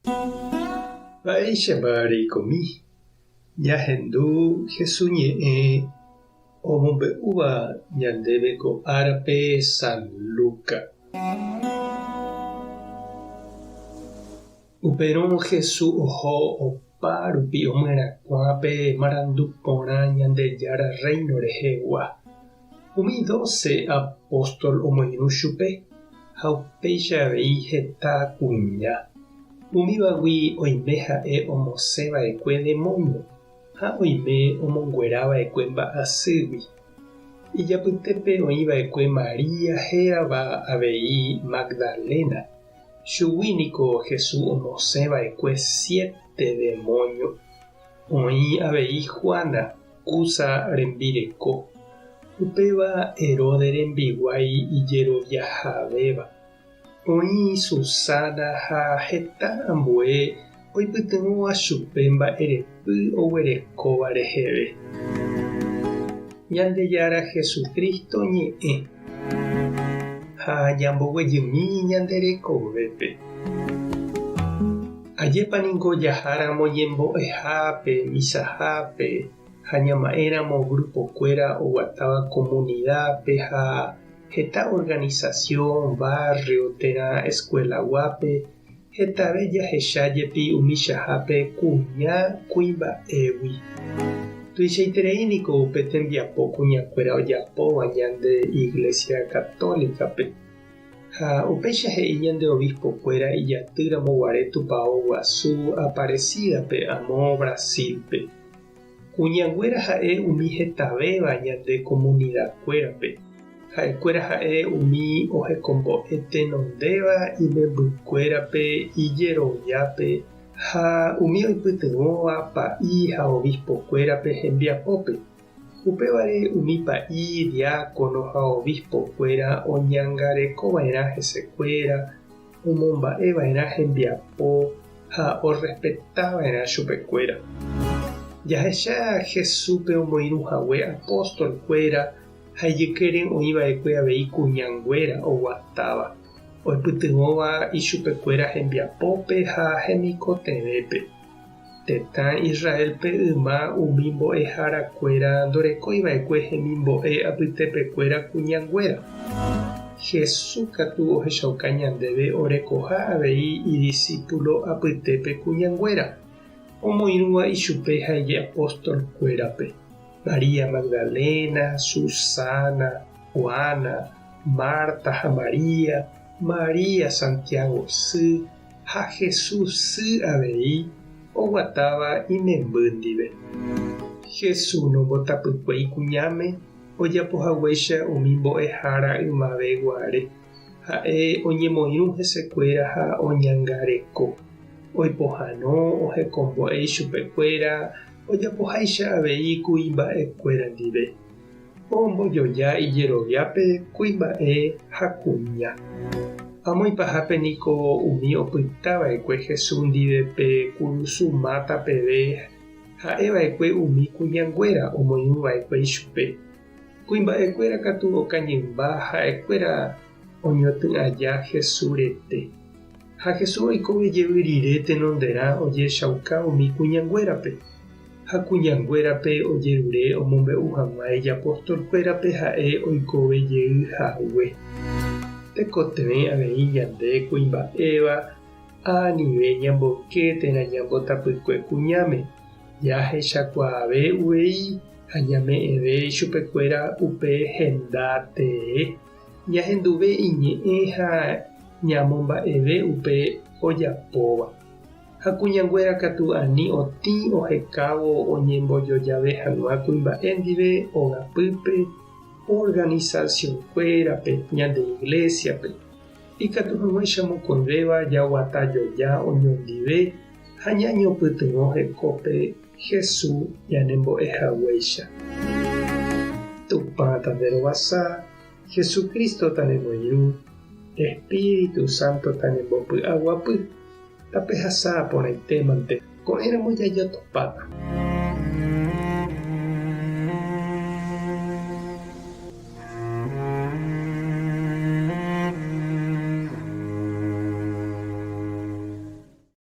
Mba'éichapa reikomi ñahendu Jesús ñe'ẽ omombe'úva ñandéve ko árape San Lucas? Upérõ Jesús oho opa rupi omyerakuã pe marandu porã Ñandejára Rréino rehegua. Umi dóse apóstol omoirũ chupe ha upéicha avei heta kuña. Umívagui oime ha'e omosẽ va'ekue demónio ha oime omonguera va'ekue mba'asýgui. Ijapytépe oĩ va'ekue María hérava avei Magdalena. Chugui niko Jesús omosẽ va'ekue siete demónio. Oĩ avei Juana, Cuza rembireko, upéva Herodes rembiguái ijeroviahavéva. Oĩ Susana ha heta ambue oipytyvõva chupe mba'erepy oguerekóva reheve. Ñandejára Jesucristo ñe'ẽ ha ñamboguejymi ñande rekovépe. Ajépa ningo jaháramo ñembo'ehápe, misahápe ha ñama'ẽramo grupo-kuéra oguatáva comunidad-pe ha heta organización, barrio térã escuela-guápe hetave jahecha jepi umichahápe kuña kuimba'égui. Tuichaiterei niko upe tembiapo kuñakuéra ojapóva ñande Iglesia Católica-pe. Ha upéicha he'i ñande obispo-kuéra ijaty ramo guare tupao guasu Aparecida-pe amo Brasil-pe. Kuñanguéra ha'e umi hetavéva ñande comunidad-kuérape. Ha'ekuéra ha'e umi ohekombo'e tenondéva imembykuérape ijeroviápe ha umi oipytyvõva pa'i ha obispo-kuérape hembiapópe. Upévare umi pa'i, diákono ha obispo-kuéra oñangarekova'erã hesekuéra, omomba'eva'erã hembiapo ha orrespetava'erã chupekuéra. Jahecha Jesúspe omoirũ hague apóstol-kuéra ha ijykére oĩva'ekue avei kuñanguéra oguatáva, oipytyvõva ichupekuéra hembiapópe ha hemikotevẽpe. Tetã Israélpe yma umi mbo'eharakuéra ndorekóiva'ekue hemimbo'e apytepekuéra kuñanguéra. Jesús katu ohechauka ñandéve orekoha avei idisípulo apytépe kuñanguéra, omoirũva ichupe ha ijapostolkuérape, María Magdalena, Susana, Juana, Marta ha María, María Santiago sy, Ha Jesús sy avei oguatáva imemby ndive. Jesús nombotapykuéi kuñáme ojapo haguéicha umi mbo'ehára ymave guare. Ha'e oñemoirũ hesekuéra ha oñangareko. Oipohãno ohekombo'e ichupekuéra ojapoháicha avei kuimba'ekuéra ndive. Ombojoja ijeroviápe kuimba'e ha kuña. Amo ipahápe niko umi opyta va'ekue Jesús ndive pe kurusu máta peve ha'e va'ekue umi kuñanguéra omoirũ va'ekue ichupe. Kuimba'ekuéra katu okañymba ha'ekuéra oñotỹ aja Jesús rete. Ha Jesús oikove jevy rire tenonderã ojehechauka umi kuñanguérape. Ha kuñanguérape ojerure omombe'u hag̃ua ijapostolkuérape ha'e oikove jey hague. Tekotevẽ avei ñande kuimba'éva anive ñamboyke térã ñambotapykue kuñáme, jahechakuaave uvei ha ñame'ẽve ichupekuéra upe henda tee, ñahenduve iñe'ẽ ha ñamomba'eve upe ojapóva. Ha kuñanguéra katu ani otĩ ohekávo oñembojojave hag̃ua kuimba'e ndive ogapýpe, organización-kuérape, ñande iglesia-pe. Ikatu hag̃uáicha mokõivéva jaguata joja oñondive ha ñañopytyvõ hekópe Jesús ñanembo'e haguéicha. Tupã tanderovasa, Jesucristo tanemoirũ, Espíritu Santo tanembopy'aguapy. Tapehasa porãitémante, ko'ẽramo jajotopáta.